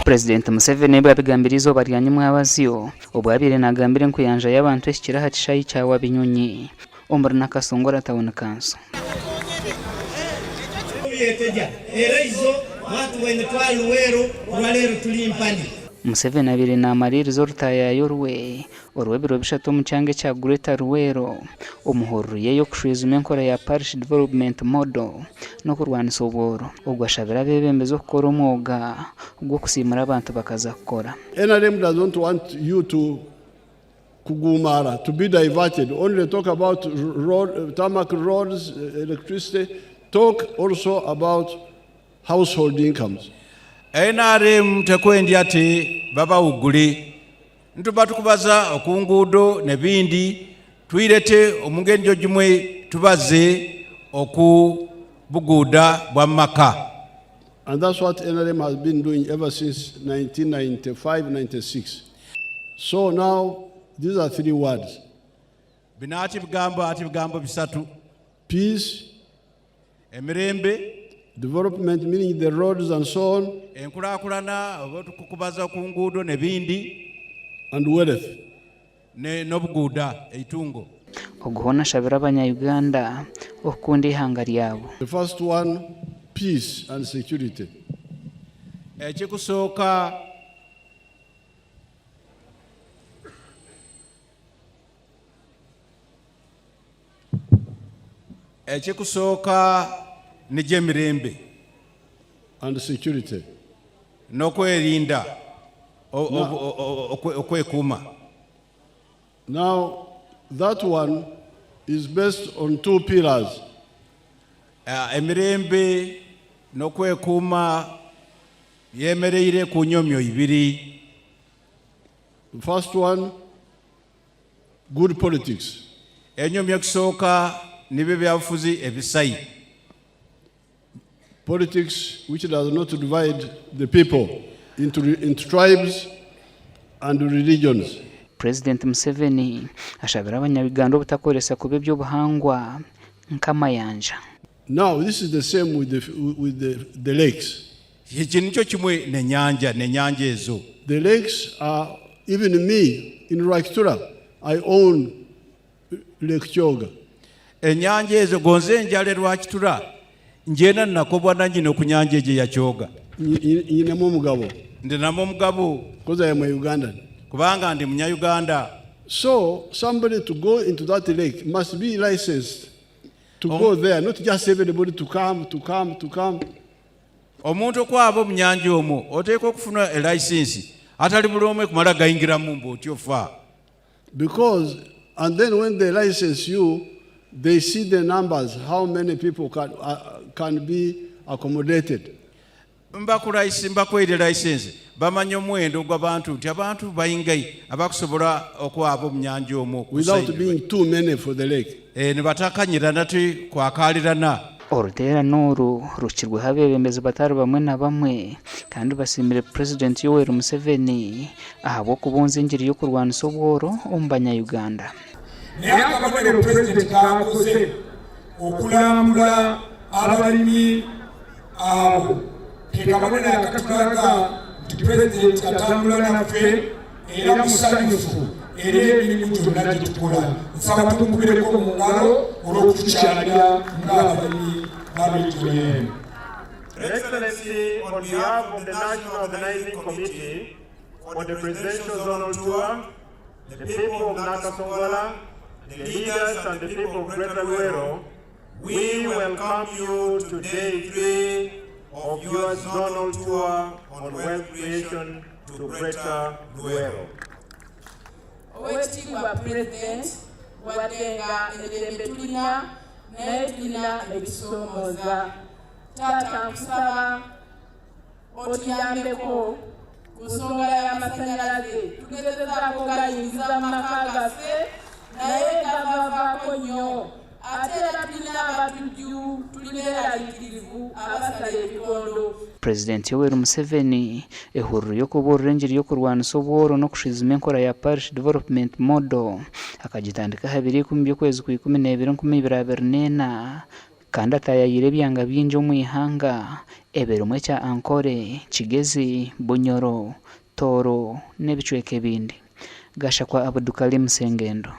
Purezidenti Museveni ebi abigambire eizooba rya nyimwabazyo obu abaire nagambira enkuyanja y'abantu ehikire aha kishaayi kya Wabinyonyi omuri Nakasongola Town Council. Museveni abaire namariiriza orutaayaayo rwe orw'ebiro bishatu omu kyanga ekya Greater Luweero omu hururu ye y'okushwijuma enkora ya Parish Development Model n'okurwanisa obworo. Ogwo ashabire abeebembezi okukora omwoga gw'okusiimura abantu bakaza kukora. NRM does not want you to kugumaara, to be diverted, only talk about road, tarmac roads, electricity, talk also about household incomes. NRM tekwendya ati babawugule Nituba tukubaza oku nguudo nebindi, twirete omu ngeri jimwe tubaze oku buguuda bwa mumaka. And that's what nrm has been doing ever since 1995, 96. So now these are three words. Bino ati bigambo ati bigambo bisatu. Peace. Emirembe. Development meaning the roads and so on. Enkurakurana oba tukukubaza ku nguudo nebindi. And wealth. Ne nobuguuda eitungo. Ogu hoona ashabire abanya Uganda okukunda eihanga ryabo. The first one, peace and security. Ekikusooka. Ekikusooka nigyo emirembe. And security. N'okwerinda, okwekuuma. Now that one is based on two pillars. Emirembe n'okwekuuma byemereire ku nyomyo ibiri. The first one, Good politics. Enyomyo ekusooka nibyo byabufuzi ebisai. Politics which does not divide the people into, into tribes and religions. Purezidenti Museveni ashabire abanya-Uganda obutakoresa kubi eby'obuhangwa nk'amayanja. Now this is the same with the, with the, the lakes. Eki nikyo kimwe n'enyanja, n'enyanja ezo. The lakes are, even me in Rwakitura, I own Lake Kyoga. Enyanja ezo gonza enjala e Rwakitura, ngyena nakobwa nanyine oku nyanja egyo eya Kyoga. Nyinemu omugabo. Ndinamu omugabo. Because I am a Ugandan. Kubanga ndi munya-Uganda. So somebody to go into that lake must be licensed to go there, not just everybody to come, to come, to come. Omuntu okwaba omu nyanja omwo oteekwa okufuna elayisinsi atali buli omwe kumala gayingiramu mbu otyo fa. Because and then when they license you they see the numbers how many people can, uh, can be accommodated. Mbakwire layisinsi bamanya omuwendo gw'abantu nti abantu baingai abakusobola okwaba omu nyanja omwo without being too many for the lake. E, nibatakanyirana ti kwakalirana. Oruteerane oru ruhikirweho abeebembezi batari bamwe na bamwe kandi basiimire Purezidenti Yoweri Museveni ahabw'okubunza engiri y'okurwanisa obworo omu banya-Uganda. Naye akabonero Pulezidenti k'akoze okulambula abalimi abo ke kabonero akatulaga nti Pulezidenti atambula naffe era musanyufu eri emirimu gyonna gye tukola. Nsaba tumukubireko mu ngalo olw'okutukyalira ng'abalimi ba region eno. Your Excellency, on behalf of the National Organizing Committee for the Presidential Zonal Tour, the people of Nakasongola, the leaders and the people of Greater Luwero, we welcome you to day 3 of your zonal tour on wealth creation to Greater Luwero. Owekitiibwa Pulezidenti, wadde nga emirembe tulina naye tulina ebisoomooza. Taata nkusaba otuyambeko ku nsonga y'amasannyalaze. Tugezezaako okugayingiza mu maka gaffe naye gavavaako nnyo ate era tulina abatujju, tuli beeraliikirivu abasala ebikondo. Purezidenti Yoweri Museveni ehururu y'okubuurira engiri y'okurwanisa obworo n'okushwijuma enkora ya Parish Development Model akagitandika aha biro ikumi by'okwezi kwa 12 2024. Kandi ataayaayire ebyanga bingi omu ihanga ebirimu ekya Ankole, Kigezi, Bunyoro, Tooro n'ebicweka ebindi. Gashakwa Abudukalim Sengendo.